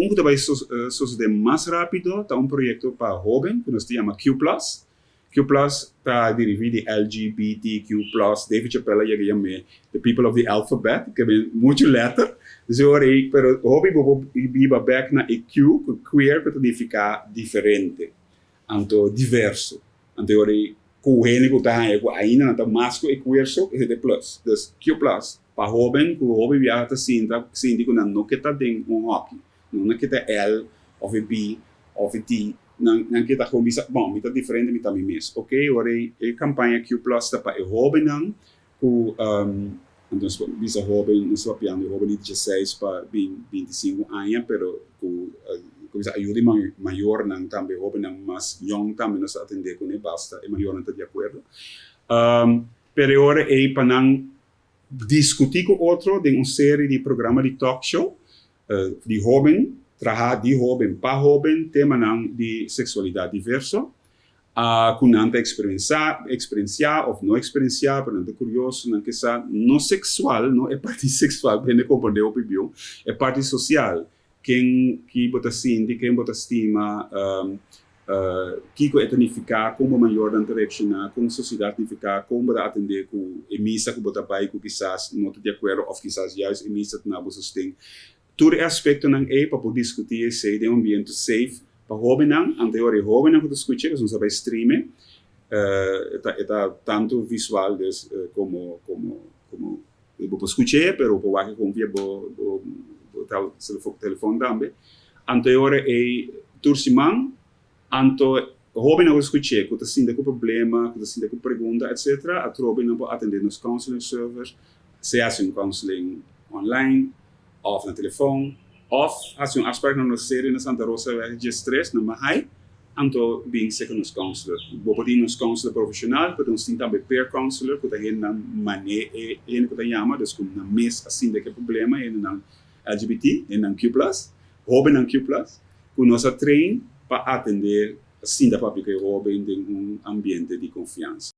Un ku ta bai sosodé mas rápido ta un proyekto pa hóben ku nos ta yama Q Plus. Q Plus ta dirigí di LGBTQ Plus, David Chappelle a yega yam'é The People of the Alphabet, ke ben muchu lèter. Dus e ora ei, pero hopi bo por biba bèk na e Q, ku queer ku ta nifiká diferente, anto diverso. Anto e ora ei ku hende ku ta haña ku ainda nan ta mas ku e queer so, esei ta e plus. Dus Q Plus pa hóben ku hopi biaha ta sinta sinti ku nan no ke ta den un hòki, nan no ke ta L òf e B òf e T, nan ke ta gewoon bisa, bon, mi ta diferente, mi ta mi mes. Oké, ora ei e kampaña Q Plus ta pa e hóbennan ku, anto nos por bisa hóben, nos ta papiando di hóben di 16 pa 25 aña, pero ku ku bisa ayuda di mayornan tambe, hóbennan mas yòn tambe nos ta atendé kuné, basta e mayornan ta di akuerdo. Pero e ora ei pa nan diskutí ku otro den un serie di programa di talk show di hóben, traha di hóben pa hóben, temanan di seksualidat diverso ku nan ta eksperensiá òf no eksperensiá, pero nan ta kurioso, nan ke sa, no seksual, no e parti seksual, ku hende komprondé hopi bieu, e parti sosial, ken ki bo ta sinti, ken bo ta stima, kiko e ta nifiká, kon bo mayornan ta reakshoná, kon sosiedat nifiká, kon bo ta atendé ku e misa ku bo ta bai ku kisas no ta di akuerdo òf kisas juist e misa ta na bo sosten. Tur e aspektonan ei pa por diskutí esei den un ambiente safe pa hóbennan, anto e ora e hóbennan ku ta skucha, pasobra nos ta bai stream e, e ta tantu visual dus komo bo por skuch'é, pero bo por wak kon via bo telefòn tambe. Anto e ora ei tur siman, anto hóbennan ku ta skuch'é, ku ta sinti ku problema, ku ta sinti ku pregunta, etcetera, atrobe nan por atendé nos counseling service, sea hasi un counseling online òf na telefòn, òf hasi un afspraak na nos sede na Santa Rosa 13 na Mahaai, anto bin serka nos counselor. Bo por tin nos counselor profeshonal, pero nos tin tambe peer counselor ku ta hendenan mané e hende ku ta yama, dus ku nan mes a sinti ku e problema, hendenan LGBT, hendenan Q Plus, hóbennan Q Plus, ku nos a train pa atendé, sinta papia ku e hóben den un ambiente di konfiansa.